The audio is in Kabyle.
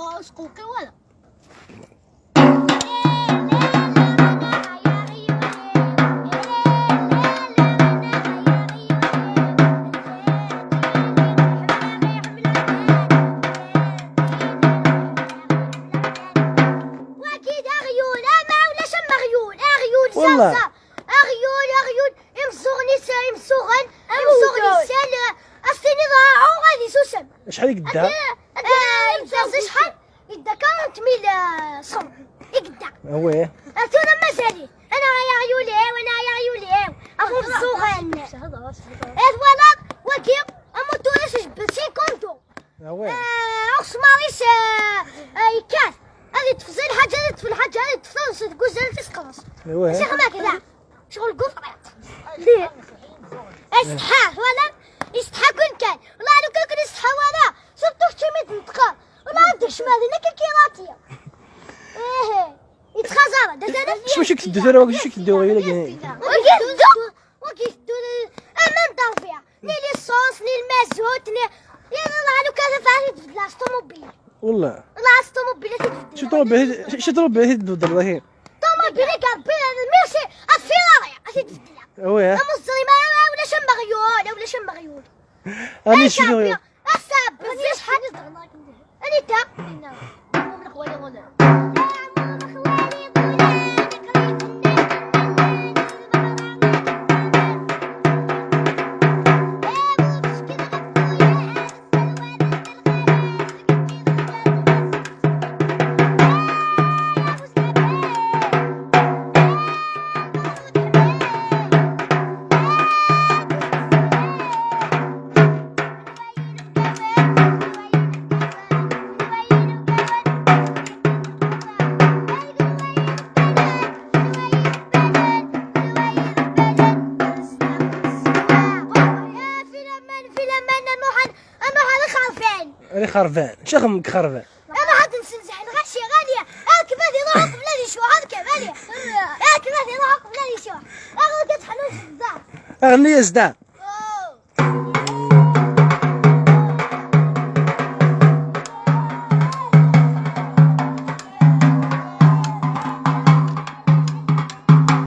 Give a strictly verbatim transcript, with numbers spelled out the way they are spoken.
Ur squqi wala. Wagi d aɣyul, ama ulac am aɣyul, aɣyul, Wallah. Zeɣzeɣ. Aɣyul, aɣyul, imeẓẓuɣen-is, imeẓẓuɣen, imeẓẓuɣen-is, as-tiniḍ, ah, ad isusem. Acḥal i yedda? Ad, ad, imeẓẓuɣ acḥal? Yedda quarante mille, euh, cent. I yedda. Awih. Ah, tura mazal-it. Ana ay aɣyul-iw, ana ay aɣyul-iw. A bu imeẓẓuɣen. Eh, twalaḍ, wagi, amutur-is ijebbed cinquante. Awih. Eh, aɣesmar-is, eh, eh, yekkat. Ad yeṭṭef zi lḥaǧa, ad yeṭṭef lḥaǧa, ad yeṭṭef taḍsa deg uzal ad tt-isqerṣ. Awih. Mačči xma kda. Ccɣel deg ufriṭ. Lih. Isetḥa, twalaḍ? Isetḥa kun kan. Wala lukkan kun isetḥa wala. Surtout kečč mi d-neṭqeḍ. Wala ad d-kecmeɣ dinna kan kirati. Ih. Yettxaẓar-d. Acu acu k-teddu tura, wagi acu k-teddu, wagi? Wagi teddu. Wagi teddu. Aman d Ṛebbi. Ni l'essence, ni le mazout, ni, ni, ni, la, lukan ad tbeddel s ṭumubil. Wallah. Wallah, s ṭumubil ad tbeddel. Acu ṭumubil, acu ṭumubil ad tbeddel, ahi? Ṭumubil i irebbi, merci, ad Ferrari, ad tbeddel. Awih. Amuẓẓri, ma, ma, ulac am Meɣyul, ulac am Meɣyul. Ani acu Ferrari? Ass-a, bzz acḥal. Anita? Filaman, filaman, a Muḥend, a Muḥend, xerfan. Ani xerfan? Acu axemmem deg xerfan? A Muḥend, nsenzeḥ lɣaci ɣali. Akken ad iruḥ uqbel ad icuḥ, akken ɣali. Akken ad iruḥ uqbel ad icuḥ. Aɣ-, ad tḥellu zda. Aɣni zda.